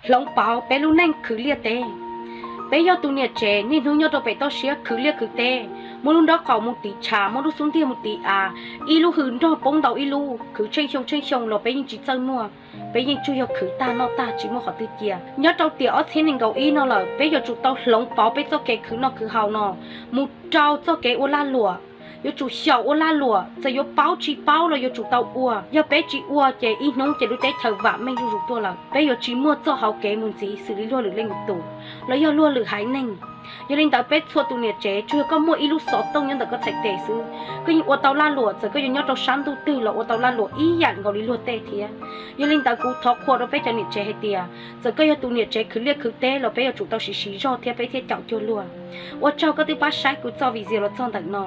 Hloov pauv peb lub neej khwv liaj teb. Peb yog tus niam tsev niaj hnub nyob rau pem toj siab khwv liaj khwv teb, muab lub nraub qaum mus tiv tshav, muab lub xub ntiag mus tiv av, ib lub hws nrog poob ntau ib lub, khwv tsheej xyoo tsheej xyoo los peb yeej tsis txawj muaj. Peb yeej tsuas yog khwv tag noj tag tsis muaj qhov twg cia. Nyob rau tiam ob txhiab nees nkaum ib no lawm, peb yuav tsum tau hloov pauv peb txoj kev khwv noj khwv haus no mus rau txoj kev ua lag luam. Yuav tsum xyaum ua lag luam, txawm yuav paub tsis paub los yuav tsum tau ua. Yog peb tsis ua ces ib hnub ces lub teb chaws vam meej zuj zus tuaj lawm. Peb yuav tsis muaj txoj hauv kev mus ntxiv xws li luag lwm leej tus los yog luag lwm haiv neeg. Yog li ntawd peb txhua tus niam tsev, tsuas yog koj muaj ib lub xov tooj nyob ntawm koj txhais tes xwb, koj yeej ua tau lag luam, txawm koj yuav nyob rau sab ntuj twg los ua tau lag luam ib yam nkaus li luag tej thiab. Yog li ntawd kuv thov qhuas rau peb cov niam tsev hais tias, txawm koj yog tus niam tsev khwv liaj khwv teb los peb yuav tsum tau siv siv zog thiab peb thiaj caum cuag luag. Ua tsaug koj twb pab saib kuv txoj video los txog ntawm no.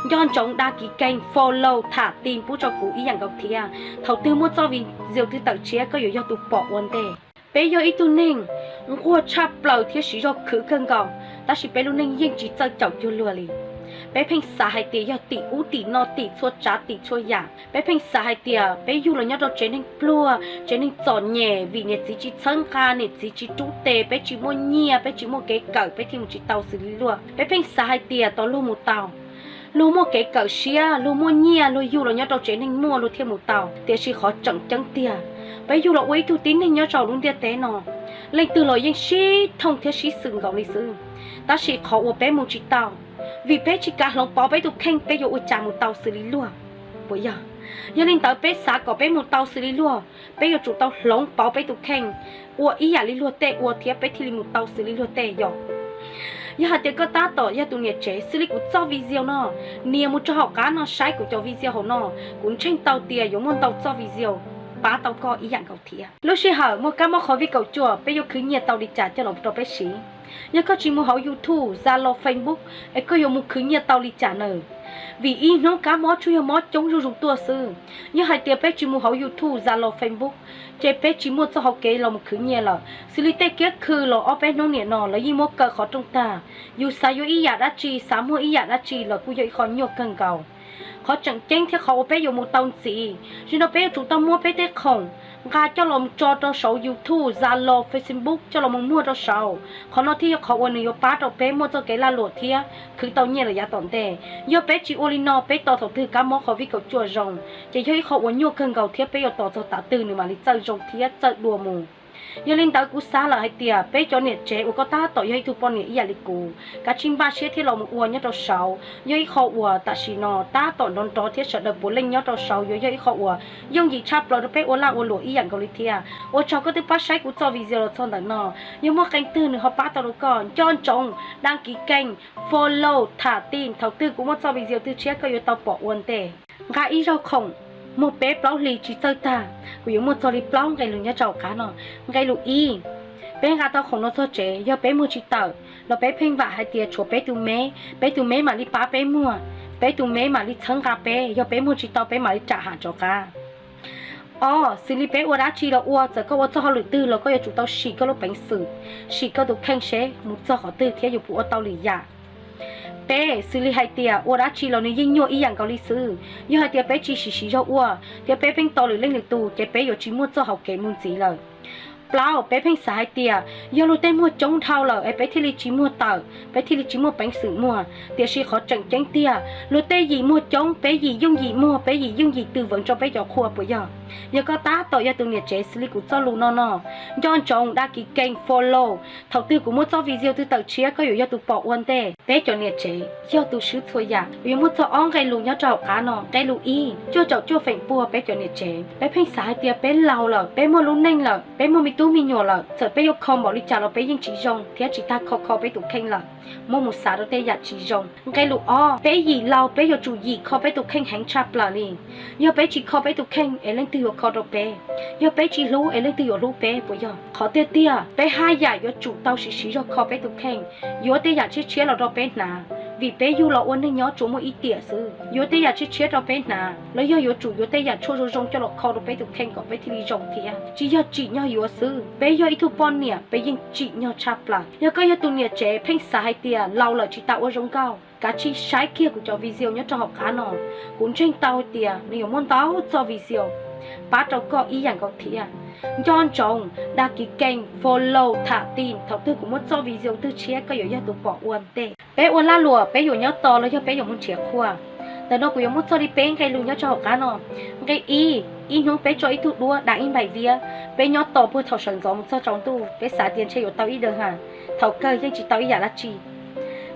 Nco ntsoov đăng ký kênh, follow, thả tim pub rau kuv ib yam nkaus thiab. Thaum twg muaj txoj video twg tawm tshiab koj yuav yog tus pom ua ntej. Peb yog ib tug neeg nquag tshaj plaws thiab siv zog khwv kawg nkaus, tab sis peb lub neej yeej tsis txawj caum cuag luag li. Peb pheej xav hais tias yog tim ub tim no, tim txhua tsav tim txhua yam. Peb pheej xav hais tias peb yug los nyob rau tsev neeg pluag, tsev neeg txom nyem, vim niam txiv tsis txhawb nqa, niam txiv tsis rub tes, peb tsis muaj nyiaj, peb tsis muaj kev kawm, peb thiaj mus tsis tau xws li luag. Peb pheej xav hais tias tos luag mus tau, luag muaj kev kawm siab, luag muaj nyiaj, luag yug los nyob rau tsev neeg muaj luag thiaj mus tau. Tiam sis qhov tseem ceeb tiag, peb yug los ua ib tug tib neeg nyob rau lub ntiaj teb no, leej twg los yeej sib thooj thiab sib xwm nkaus li xwb. Tab sis qhov uas peb mus tsis tau, vim peb tsis kam hloov pauv peb tus kheej, peb yuav ua cas mus tau xws li luag, puas yog? Yog li ntawd peb xav kom peb mus tau xws li luag, peb yuav tsum tau hloov pauv peb tus kheej, ua ib yam li luag tej ua thiab peb thiaj li mus tau xws li luag tej yom. Yog hais tias koj tab tom yog tus niam tsev xws li kuv txoj video no, nias mus rau hauv qab no saib kuv cov video hauv no, kuv ntseeg tau tias yuav muaj ntau txoj video pab tau koj ib yam nkaus thiab. Lub sij hawm muaj kab mob covid kaum cuaj peb yuav khwv nyiaj tau li cas coj los rau peb siv? Yog koj tsis mus hauv YouTube, Zalo, Facebook, es koj yuav mus khwv nyiaj tau li cas na? Vim ib hnub kab mob tsuas yog mob coob zuj zus tuaj xwb. Yog hais tias peb tsis mus hauv YouTube, Zalo, Facebook, ces peb tsis muaj txoj hauv kev los mus khwv nyiaj lawm. Xws li tej kiab khw los ob peb hnub niam no lawv yeej muab kaw qhov rooj tag. Yus xav yuav ib yam dab tsi, xav muag ib yam dab tsi los kuj yog ib qho nyuaj kawg nkaus. Qhov tseem ceeb thiab qhov uas peb yuav mus tau ntxiv, zaum no peb yuav tsum tau muab peb tej khoom nqa coj los tso rau saum YouTube, Zalo, Facebook coj los mus muag rau saud. Qhov no thiaj yog qhov uas nws yuav pab rau peb muaj txoj kev lag luam thiab khwv tau nyiaj lawm yav tom ntej. Yog peb tsis ua li no, peb tos thaum twg kab mob covid kaum cuaj zoo, ces yog ib qho uas nyuaj kawg nkaus thiab peb yuav tos txog tav twg nws mam li txawj zoo thiab txawj dua mus. Yog li ntawd kuv xav lawm hais tias peb cov niam tsev uas koj tab tom yog ib tug poj niam ib yam li kuv, kav tsij npaj siab thiab los mus ua nyob rau saud. Yog ib qho uas tam sim no tab tom nrov nrov thiab sawv daws puav leej nyob rau saud yuav yog ib qho uas yooj yim tshaj plaws rau peb ua laj ua luam ib yam nkaus li thiab. Ua tsaug koj twb pab saib kuv txoj video los txog ntawm no. Yog muaj qee twg nws ho pab tau rau koj, nco ntsoov đăng ký kênh, follow, thả tim, thaum twg kuv muaj txoj video twg tshiab koj yuav tau pom ua ntej. Nqa ib zaug khoom, muag peb plaub hlis tsis txawj tag, kuv yuav muaj txog li plaub nqe lus nyob rau hauv qab no. Nqe lus ib, peb nqa tau khoom no txog tsev, yog peb muag tsis tawm los peb pheej vam hais tias tshuav peb tus me, peb tus me mam li pab peb muag, peb tus me mam li txhawb nqa peb, yog peb muag tsis tau peb mam li ram ham rov qab. Ob, xws li peb ua dab tsi los ua, txawm koj ua txoj hauj lwm twg los koj yuav tsum tau sim koj lub peev xwm, sim koj tus kheej seb mus txog qhov twg thiab yuav puas ua tau lwm yam. Peb, xws li hais tias ua dab tsi los nws yeej nyuaj ib yam nkaus li xwb. Yog hais tias peb tsis siv siv zog ua, thiab peb pheej tos lwm leej lwm tus, ces peb yuav tsis muaj txoj hauv kev mus ntxiv lawm. Plaub, peb pheej xav hais tias yog luag tej muag coob dhau lawm es peb thiaj li tsis muag tawm, peb thiaj li tsis muaj peev xwm muag. Tiam sis qhov tseem ceeb tiag, luag tej yim muag coob, peb yim yooj yim muag, peb yim yooj yim tư vấn rau peb cov qhua puas yog? Yog koj tab tom yog tus niam tsev xws li kuv txoj lus no no, nco ntsoov đăng ký kênh, follow, thaum twg kuv muaj txoj video twg tawm tshiab koj yuav yog tus pom ua ntej. Peb cov niam tsev yog tus swb txhua yam. Kuv yuav muaj txog ob nqe lus nyob rau hauv qab no. Nqe lus ib, cuaj caum cuaj feem pua peb cov niam tsev, peb pheej xav hais tias peb laus lawm, peb muaj lub neej lawm, peb muaj me tub me nyuam lawm, txawm peb yuav kho npaum li cas los peb yeej tsis zoo thiab tsis tag kho kho peb tus kheej lawm, muab mus xav rau tej yam tsis zoo. Nqe lus ob, peb yim laus peb yuav tsum yim kho peb tus kheej heev tshaj plaws li. Yog peb tsis kho peb tus kheej es leej twg yuav kho rau peb? Yog peb tsis hlub es leej twg yuav hlub peb puas yog? Qhov tiag tiag, peb haj yam yuav tsum tau siv siv zog kho peb tus kheej, yuav tej yam tshiab tshiab los rau peb hnav, vim peb yug los ua neeg nyob tsuas muaj ib tiam xwb. Yuav tej yam tshiab tshiab rau peb hnav, los yog yuav tsum yuav tej yam tshuaj zoo zoo coj los kho rau peb tus kheej kom peb thiaj li zoo thiab. Tsis yog tsim nyog yuav xwb, peb yog ib tug poj niam peb yeej tsim nyog tshaj plaws. Yog koj yog tus niam tsev pheej xav hais tias laus lawm tsis tas ua zoo nkauj, kav tsij saib kiag kuv cov video nyob rau hauv qab no. Kuv ntseeg tau hais tias nws yuav muaj ntau txoj video pab rau koj ib yam nkaus thiab. Nco ntsoov đăng ký kênh, follow, tham tin, thaum twg kuv muab txoj video twg tshiab koj yuav yog tus pom ua ntej. Peb ua lag luam peb yuav nyob tos los yog peb yuav mus nrhiav qhua? Ntawm no kuv yuav muab txog li peb nqe lus nyob rau hauv qab no. Nqe ib, ib hnub peb tso ib tug duab đăng ib npaim viab, peb nyob tos puag thaum sawv ntxov mus txog tsaus ntuj, peb xav tias ntshe yuav tau ib đơn hàng, thaum kawg yeej tsis tau ib yam dab tsi.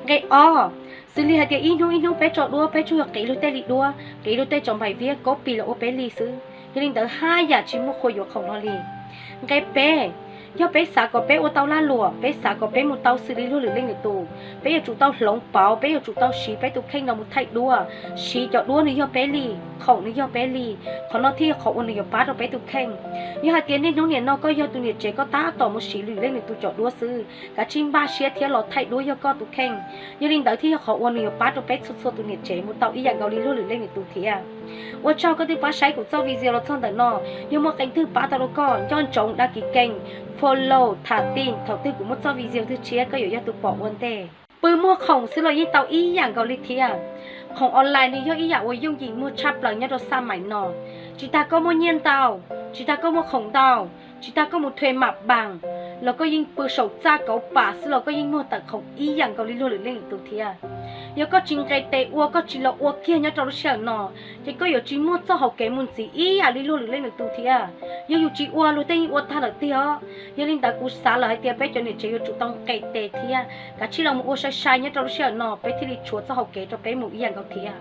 Nqe ob, xws li hais tias ib hnub ib hnub peb tso duab, peb tsuas yog qiv luag tej li duab, qiv luag tej cov npaim viab copy los ua peb li xwb. Yog li ntawd haj yam tsis muaj qhua yuav khoom no li. Nqe peb, yog peb xav kom peb ua tau lag luam, peb xav kom peb mus tau xws li luag lwm leej lwm tus, peb yuav tsum tau hloov pauv, peb yuav tsum tau siv peb tus kheej no mus thaij duab, siv cov duab nws yog peb li, khoom nws yog peb li. Qhov no thiaj yog qhov uas nws yuav pab rau peb tus kheej. Yog hais tias niaj hnub nim no koj yog tus niam tsev koj tab tom mus siv lwm leej lwm tus cov duab xwb, kav tsij npaj siab thiab los thaij duab yog koj tus kheej. Yog li ntawd thiaj yog qhov uas nws yuav pab rau peb txhua txhua tus niam tsev mus tau ib yam nkaus li luag lwm leej lwm tus thiab. Ua tsaug koj twb pab saib kuv txoj video los txog ntawm no. Yog muaj qee twg pab tau rau koj, nco ntsoov đăng ký kênh, follow, tham tin, thaum twg kuv muab txoj video twg tshiab koj yuav yog tus pom ua ntej. Pw muag khoom xwb los yeej tau ib yam nkaus li thiab. Khoom online nws yog ib yam uas yooj yim muag tshaj plaws nyob rau xaj maim no. Tsis tas koj muaj nyiaj ntau, tsis tas koj muaj khoom ntau, tsis tas koj mus thuê mặt bằng los koj yeej pw saum txaj kauv pam xwb los koj yeej muag tawm khoom ib yam nkaus li luag lwm leej lwm tus thiab. Yog koj tsis nqes tes ua, koj tsis los ua kiag nyob rau lub sij hawm no, ces koj yuav tsis muaj txoj hauv kev mus ntxiv ib yam li luag lwm leej lwm tus thiab. Yog yus tsis ua, luag tej yeej ua tag lawm tiag os. Yog li ntawd kuv xav lawm hais tias peb cov niam tsev yuav tsum tau nqes tes thiab kav tsij los mus ua sai sai nyob rau lub sij hawm no, peb thiaj li tshuav txoj hauv kev rau peb mus ib yam nkaus thiab.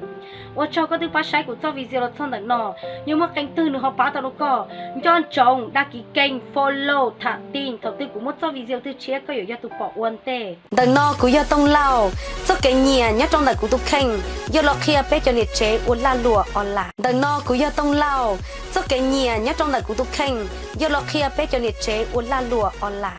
Ua tsaug koj twb pab saib kuv txoj video los txog ntawm no. Yog muaj qee twg nws ho pab tau rau koj, nco ntsoov đăng ký kênh, follow, tham tin, thaum twg kuv muab txoj video twg tshiab koj yuav yog tus pom ua ntej. Ntawm no kuv yog Tooj Lauj, txoj kev nyiam nyob rau ntawm kuv tus kheej yog los qhia peb cov niam tsev ua lag luam online. Ntawm no kuv yog Tooj Lauj, txoj kev nyiam nyob rau ntawm kuv tus kheej yog los qhia peb cov niam tsev ua lag luam online.